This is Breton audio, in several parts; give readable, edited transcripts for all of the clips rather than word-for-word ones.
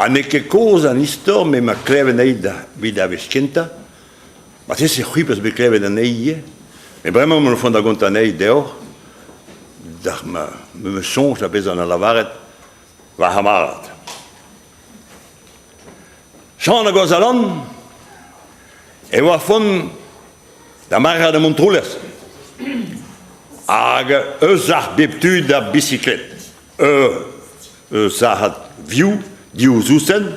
Ha n'eo ket kozh an istor met ma kleven anezhi evit ar wech kentañ, marteze c'hwi 'peus bet klevet anezhi ivez, met bremañ emaon o vont da gontañ anezhi deoc'h, d'ar ma 'm eus soñj da vezañ lavaret va c'hamarad. Jean a Gozalan e oa font da marc'had da Montroulez hag eus ar bep tu da bisiklet. Ur sac'had vioù div zousenn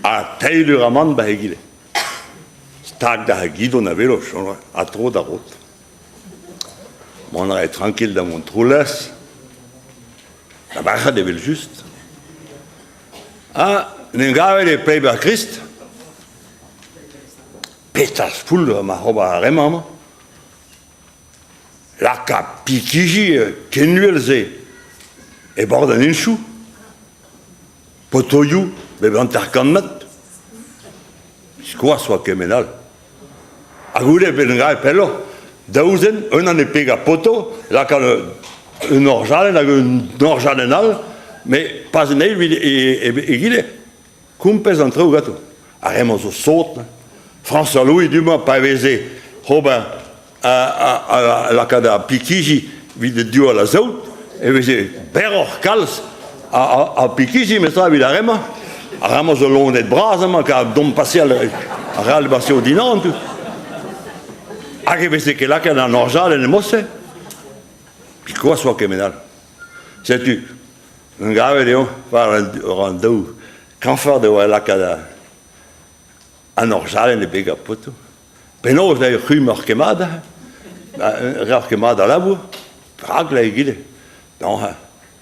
ha teir eur amann ba egile. Stag da gidon a velo ha tro da rod. Mont a rae trankil da Montroulez, da varc'had evel-just. Ha en em gavet e Pleiber-Krist, petra spoul ma ober ar re-mañ amañ. Laka pikiji ken uhel-se e bord an henchoù, potoioù bep 50 metr, biskoazh oa kement all. Ha goude bet un dra pelloc'h, daou zen, unan e peg ar poto, lakaat un orjalenn hag un orjalenn all, met pas an eil evit egile, kompez an traoù ganto. Ar re-mañ zo sot. François Louis du-mañ pa veze ober lakaat ar pikiji evit diwall ar saout, e veze berroc'h kalz ar pikiji memestra evit ar re-mañ. Ar re-mañ zo loened bras amañ kar domp paseal ar re all paseo dindan tout. Hag e veze ket lakaet an orjalenn e mod-se. Biskoazh oa kement all. Setu, gavet eo war an daou kañfard e oa lakaat an orjalenn e beg ar potoù. Penaos eo c'hwi m'oc'h ket mat aze? Reoc'h ket mat al labour? Perak la egile? Non,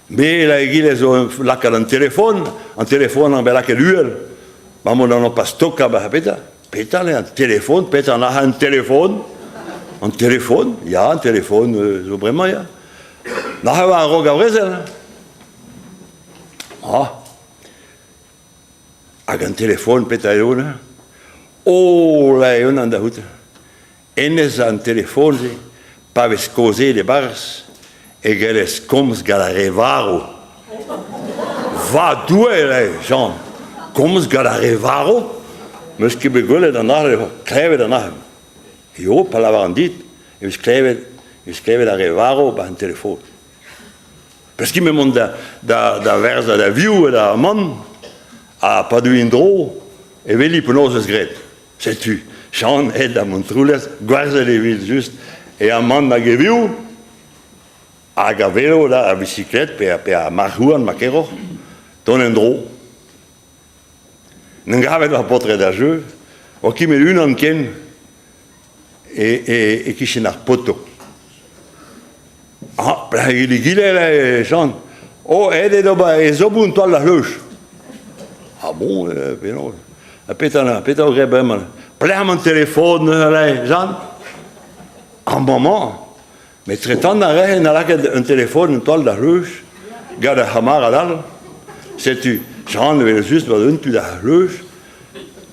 me la egile zo lakaat an telefon, an telefon an bet lakaet uhel. Maman n'en pas stokañ ba petra? Petra eo an telefon? Petra an an telefon? An telefon? Ya, an telefon zo bremañ, ya. Nac'h e oa a-raok ar brezel. Ah. Hag an telefon, petra eo neuze? Oh, la eo unan da c'hoût. Hennezh an telefon-se, pa vez kaozeet e-barzh, e gellez komz gant ar re varv. Va Doue, Jean, komz gant ar re varv? 'Meus ket bet gwelet an aze, klevet an aze. Eo, pa lavaran dit, e vez klevet, e vez klevet ar re varv 'ba an telefon. Peus ket mont da, da, da verzañ da vioù ha da amann, ha pa deu en-dro, e weli penaos eus graet. Setu, Jean aet da Montroulez, gwerzhet evit just e amann hag e vioù, hag a velo da ar bisiklet pe, pe ar marc'h-houarn ma keroc'h, dont en-dro. N'en gavet ar paotred a jeu, oa ket met unan ken e-kichen ar poto. Ah, pelec'h egile egile, Jean? Oh, aet eo d'ober e zoboù un taol da c'hleuj. Ah bon, penaos? Ha petra, petra o graet bremañ? Pelec'h emañ an telefon neuze, Jean? Amañ, met tretant a rae na lakaet un telefon un taol da c'hleuj gant ar c'hamarad all. Setu, Jean evel just war un tu da c'hleuj.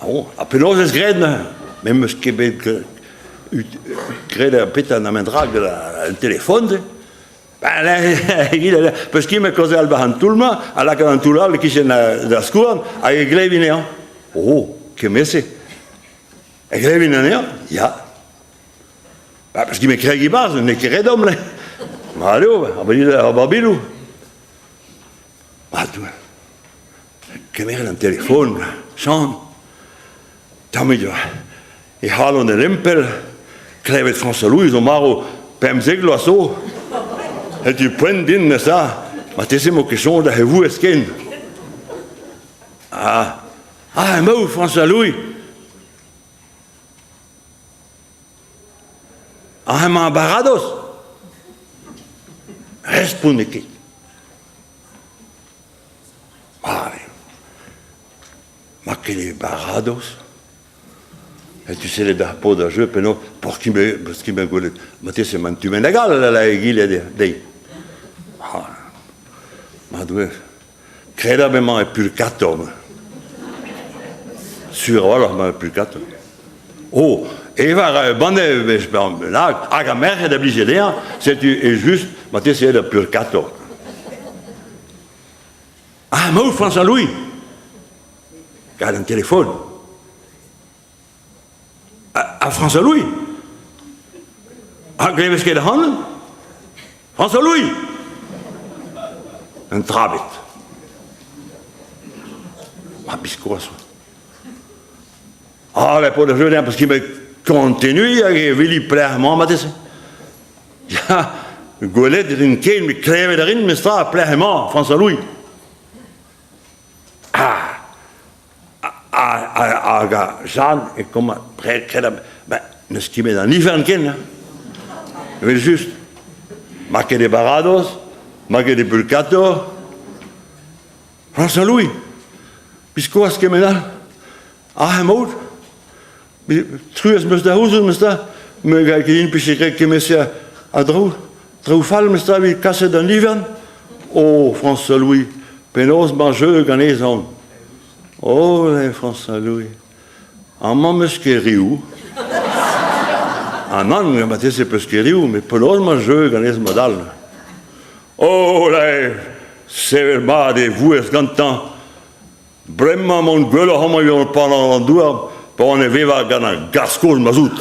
Ah bon, ha penaos ez graet neuze? Me 'meus ket bet graet ar petra na men dra gant an telefon-se. Ben, peus ket me kaozeal war an toull-mañ, ha lakaat an toull all e-kichen da skouarn, hag e glevin anezhañ. Oh, kement-se. E glevin anezhañ? Ya. Ba, peus ket me kregiñ 'barzh, n'eo ket ret omp, Mat eo, ar babilou. Mat, kemeret an telefon, Jean. Tammig e c'halon en empell, klevet François Louis zo marv 15 vloaz zo. Setu poent din neuze, marteze 'mo ket soñj da he vouezh ken. Ah, ah emaout François Louis. Ah emañ ar baradoz. Respont n'eo ket. Ah, Ma ket e baradoz. Setu sellet ar paotr a jeu penaos peoc'h ket peus ket bet gwelet marteze emañ tu bennak all a egile dezhi. Ma Doue, kredabl emañ e purkator. Sur a-walc'h emañ e purkator. Oh, evañ a ra ur banne wech bennak hag ar merc'hed a blije dezhañ, setu e just marteze eo da purkator. Ah, emaout François Louis! Gant an telefon. Ha François Louis Ha glevez ket ac'hanon François Louis Un trabet. Ha biskoazh. Ah, ben paotr ar jeu, parce qu'il me continue hag e weli pelec'h emañ marteze. Ya, gwelet rin ken, met klevet a rin, mestra, pelec'h emañ François Louis. Ah, hag a Jeanne e koma kredabl, ben, n'eus ket met an ifern ken, hein. Evel-just, ma ket e baradoz, ma ket e purkator, François Louis, biskoazh kement all, ah emaout, Truez 'm eus da c'houzout memes tra, me 'gav ket din 'pije graet kement-se a draoù, traoù fall memes tra evit kaset d'an ivern. Oh, François Louis, penaos 'mañ jeu ganezhan? Oh, François Louis, amañ 'm eus ket riv. Ah nann, marteze 'peus ket riv, met penaos 'mañ jeu ganez mod-all? Oh, sevel mat e vouezh gantañ. Bremañ emaon gwelloc'h amañ evit panañ an douar pa oan e vevañ gant ar garzh kozh ma 'z out.